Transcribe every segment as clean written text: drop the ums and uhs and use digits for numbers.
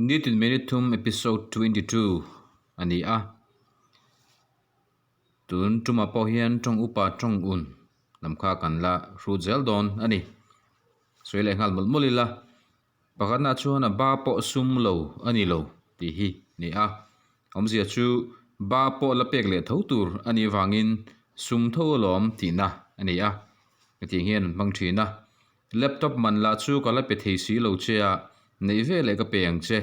Nitin minute thum episode 22 a ni a. Tun tumah pawh hian tawng upa tawng un lam kha kan la hrut zel dawn a ni. Sawi leh nghal mawlh mawlh ila, pakhatna chuan a ba pawh sum lo a ni lo tih hi a ni a. Awmzia chu ba pawh la pek leh tho tur a nih vangin sum tho alawm tihna a ni a. Hetiang hian an hmang thin a. Laptop man lah chu ka la pe thei si lo che a, neih ve leh ka pe ang che.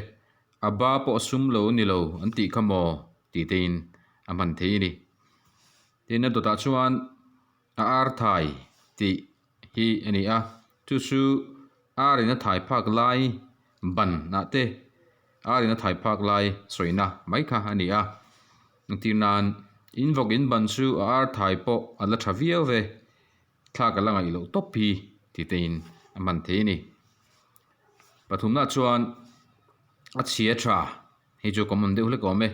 A ba pawh sum lo ni lo an tih kha maw tih tein a hman thei a ni. Tin, a dawtah chuan a ar thai tih hi a ni a, chu chu ar in a thai phak lai ban ah te ar in a thai phak lai sawina mai kha a ni a. Engtir nan in vawk in ban chu a ar thai pawh a la tha viau ve. Thla ka la ngaih loh tawp hi ti tein a hman thei a ni. Pathumna chuan a chhia tha hei chu common deuh hlek awm e.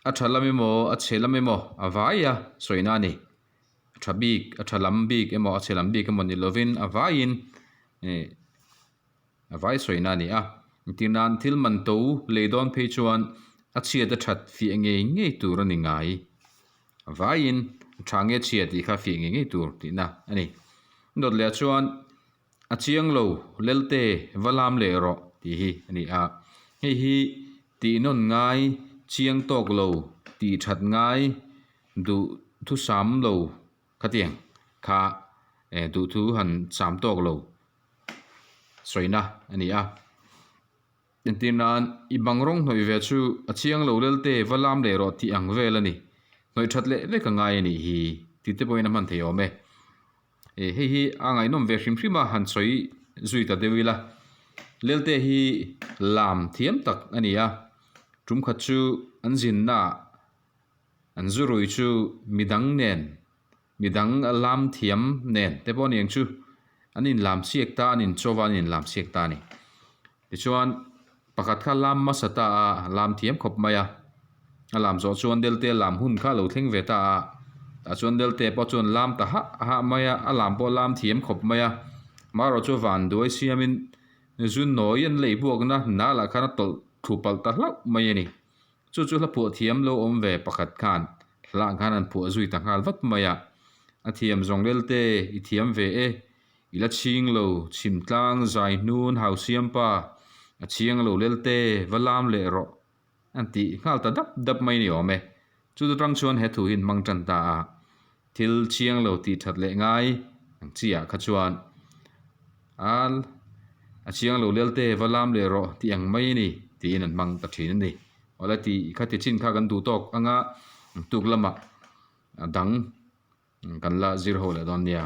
A tha lam emaw a chhe lam emaw a vai a sawina a ni. A tha bik a tha lam bik emaw a chhe lam bik emaw ni lovin a vaiin ih a vai sawina a ni a. Engtir nan thil man to lei dawn phei chuan a chhiat a that fiah ngei ngei tur a ni ngai. A vaiin a tha nge chhia tih kha fiah ngei ngei tur tihna a ni. Dawt leh ah chuan a chiang lo lelte va lam leh rawh tih hi a ni a. Hei hi tih nawn ngai, chiang tawk lo, tih that ngai, duh thusam lo khatiang kha duhthu han sam tawk lo sawina a ni a. Entir nan, i bang rawng hnawih ve chu a chiang lo lelte va lam leh rawh tih ang vel a ni. Hnawih that leh vek a ngai a nih hi tih te pawhin a hman thei awm e. E, hei hi a ngaihnawm ve hrim hrim a, han sawi zui ta deuh ila. Lelte hi lam thiam tak a ni a, tum khat chu an zinnaah an zurui chu midang nen Midang lam thiam nen te pawh a ni ang chu. An inlam siak ta, an inchaw va, an inlam siak ta a ni. Tichuan, pakhat kha lam hmasa ta a, lam thiam khawp mai a. A lam zawh chuan Delte lam hun kha a lo thleng ve ta a. Tah chuan Delte pawh chuan lam ta hah hah mai a, a lam pawh lam thiam khawp mai a. Marawh chu vanduai siamin zu nawi an lei buakna nal ah khan a tawlh thlu palh ta hlauh mai a ni. Chu chu hla phuah thiam lo awm ve pakhat khan hlah khan an phuah zui ta nghal vat mai a. A thiam zawng lelte i thiam ve e, i la chhing lo, chhim tlang zai hnun hau siam pa, a chhiang lo lelte va lam leh rawh an tih nghal ta dap dap mai ni awm e. Chu chu tang chuan he thu hi an hmang tan ta a, thil chhiang lo tih that leh ngai ang chi ah kha chuan a a chiang lo lelte va lam leh rawh tih ang mai a ni tiin an hmang ta thin a ni. Awle tih kha ti chin kha kan duh tawk anga tuk lamah a dang kan la zir ho leh dawn nia.